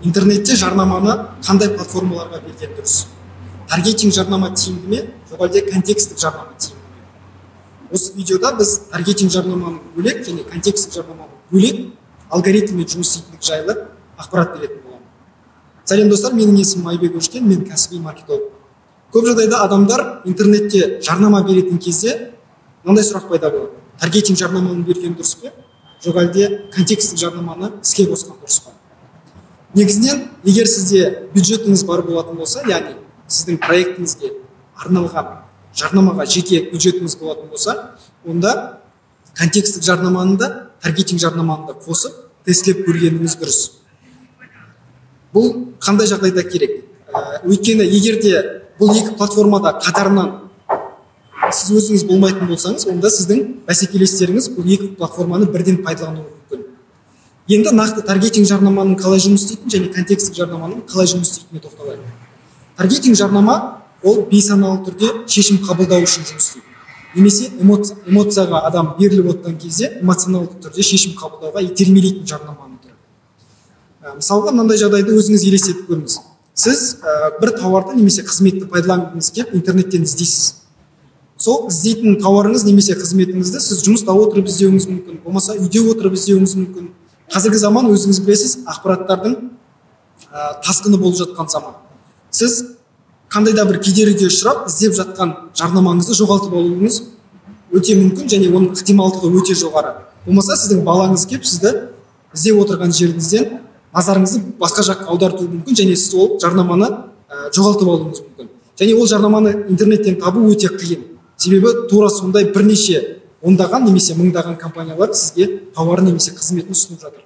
Интернетте жарнаманы қандай платформаларға берген дұрыс? Таргетинг жарнама тиімді ме, жоқ әлде контекстік жарнама тиімді ме? Осы видеода біз таргетинг жарнаманың бөлек және контекстік жарнаманың бөлек алгоритммен жұмыс істейтіндігі жайлы ақпарат беретін боламын. Сәлем, достар, менің есімім Айбек Өшкен, мен кәсіби маркетологпын. Көп жағдайда адамдар интернетте жарнама беретін кезде мынандай сұрақ пайда болады: таргетинг жарнаманы берген дұрыс па, жоқ әлде контекстік жарнаманы іске қосқан дұрыс па? Негізінен, егер сізде бюджетіңіз бар болатын болса, яғни сіздің проектіңізге арналған жарнамаға жеке бюджетіңіз болатын болса, онда контекстік жарнаманы да, таргетинг жарнаманы да қосып тестілеп көргеніңіз дұрыс. Бұл қандай жағдайда керек? Өйткені егер де бұл екі платформада қатарынан сіз өзіңіз болмайтын болсаңыз, онда сіздің бәсекелестеріңіз бұл екі платформаны бірден пайдалануы мүмкін. Енді нақты таргетинг жарнаманың қалай жұмыс істейтінін және контекстік жарнаманың қалай жұмыс істейтініне тоқталайық. Таргетинг жарнама ол бейсаналы түрде шешім қабылдау үшін жұмыс істейді. Немесе эмоцияға адам беріліп отқан кезде эмоционалды түрде шешім қабылдауға итермелейтін жарнаманың түрі. Мысалға, мынандай жағдайды өзіңіз елестетіп көріңіз. Сіз бір тауарды немесе қызметті пайдаланғыңыз келіп, интернеттен іздейсіз. Сол іздейтін тауарыңыз немесе қызметіңізді сіз жұмыста отырып іздеуіңіз мүмкін, болмаса үйде отырып іздеуіңіз мүмкін. Қазіргі заман, өзіңіз білесіз, ақпараттардың тасқыны болып жатқан заман. Сіз қандай да бір кедергіге ұшырап, іздеп жатқан жарнамаңызды жоғалтып алуыңыз өте мүмкін және оның ықтималдығы өте жоғары. Болмаса сіздің балаңыз келіп, сізді іздеп отырған жеріңізден назарыңызды басқа жаққа аудартуы мүмкін және сіз ол жарнаманы жоғалтып алуыңыз мүмкін. Және ол жарнаманы интернеттен табу өте қиын. Себебі тура сондай бірнеше ондаған немесе мыңдаған компаниялар сізге тауарын немесе қызметін ұсынып жатыр.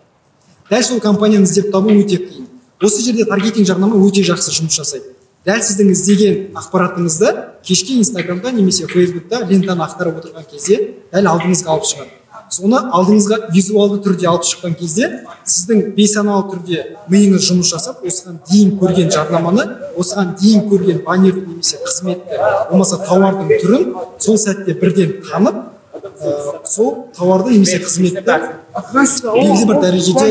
Дәл сол компанияны іздеп табу өте қиын. Осы жерде таргетинг жарнама өте жақсы жұмыс жасайды. Дәл сіздің іздеген ақпаратыңызды кешке Инстаграмда немесе Фейсбукта лентаны ақтарып отырған кезде дәл алдыңызға алып шығады. Соны алдыңызға визуалды түрде алып шыққан кезде сіздің бейсаналы түрде миыңыз жұмыс жасап, осыған дейін көрген жарнаманы, осыған дейін көрген баннерді немесе қызметті, болмаса тауардың түрін сол сәтте бірден танып, сол тауарды немесе қызметті белгілі бір дәрежеде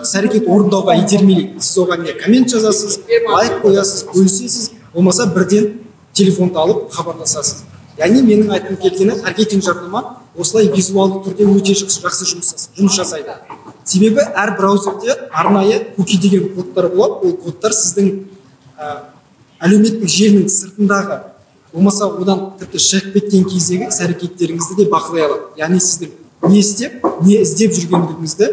іс-әрекет орындауға итермелейді. Сіз оған не коммент жазасыз, лайк қоясыз, бөлісесіз, болмаса бірден телефонды алып хабарласасыз. Яғни менің айтқым келгені, таргетинг жарнама осылай визуалды түрде өте жақсы жұмыс жасайды. Себебі әр браузерде арнайы куки деген кодтар болады. Ол кодтар сіздің әлеуметтік желінің сыртындағы, болмаса одан тіпті шығып кеткен кездегі іс-әрекеттеріңізді де бақылай алады. Яғни сіздің не істеп, не іздеп жүргендігіңізді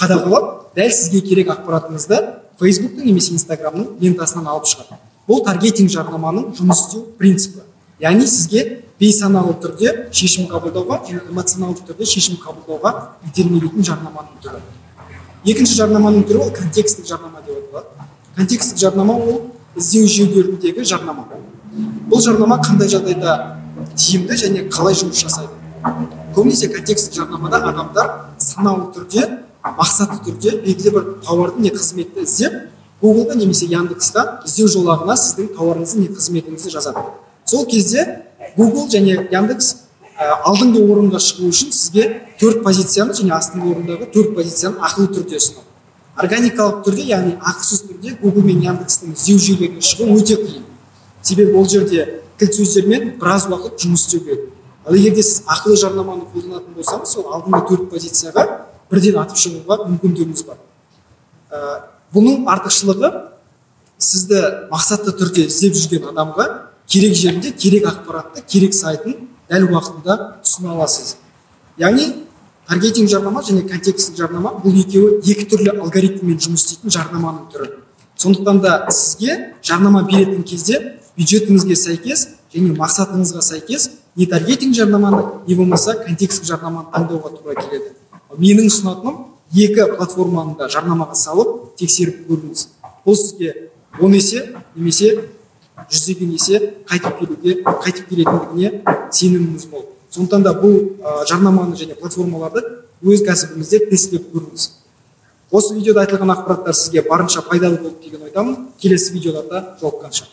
қадағалап, дәл сізге керек ақпаратыңызды Фейсбуктың немесе Инстаграмның лентасынан алып шығады. Бұл таргетинг жарнаманың жұмыс істеу принципі. Яғни сізге бейсаналы түрде шешім қабылдауға және эмоционалды түрде шешім қабылдауға итермелейтін жарнаманың түрі. Екінші жарнаманың түрі ол контекстік жарнама деп аталады. Контекстік жарнама ол іздеу жүйелеріндегі жарнама. Бұл жарнама қандай жағдайда тиімді және қалай жұмыс жасайды? Көбінесе контекстік жарнамада адамдар саналы түрде, мақсатты түрде белгілі бір тауарды не қызметті іздеп, Google'да немесе Яндекста іздеу жолағына сіздің тауарыңызды не қызметіңізді жазады. Сол кезде Google және Яндекс алдыңғы орынға шығу үшін сізге 4 позицияны және астыңғы орындағы 4 позицияны ақылы түрде ұсынады. Органикалық түрде, яғни ақысыз түрде Google мен Яндекстің іздеу жүйелеріне шығу өте қиын. Себебі ол жерде кілт сөздермен біраз уақыт жұмыс істеу керек. Ал егер де сіз ақылы жарнаманы қолданатын болсаңыз, сол алдыңғы 4 позицияға бірден атып шығуға мүмкіндігіңіз бар. Бұның артықшылығы, сізді мақсатты түрде іздеп жүрген адамға керек жерінде керек ақпаратты, керек сайтын дәл уақытында ұсына аласыз. Яғни таргетинг жарнама және контекстік жарнама бұл екеуі екі түрлі алгоритммен жұмыс істейтін жарнаманың түрі. Сондықтан да сізге жарнама беретін кезде бюджетіңізге сәйкес және мақсатыңызға сәйкес не таргетинг жарнаманы, не болмаса контекстік жарнаманы таңдауға тура келеді. Менің ұсынатыным, екі платформаны да жарнамаға салып тексеріп көріңіз. Бұл сізге 10 есе немесе жүздеген есе қайтып келетіндігіне сеніміңіз мол. Сондықтан да бұл жарнаманы және платформаларды өз кәсібіңізде тестілеп көріңіз. Осы видеода айтылған ақпараттар сізге барынша пайдалы болды деген ойдамын. Келесі видеоларда жолыққанша.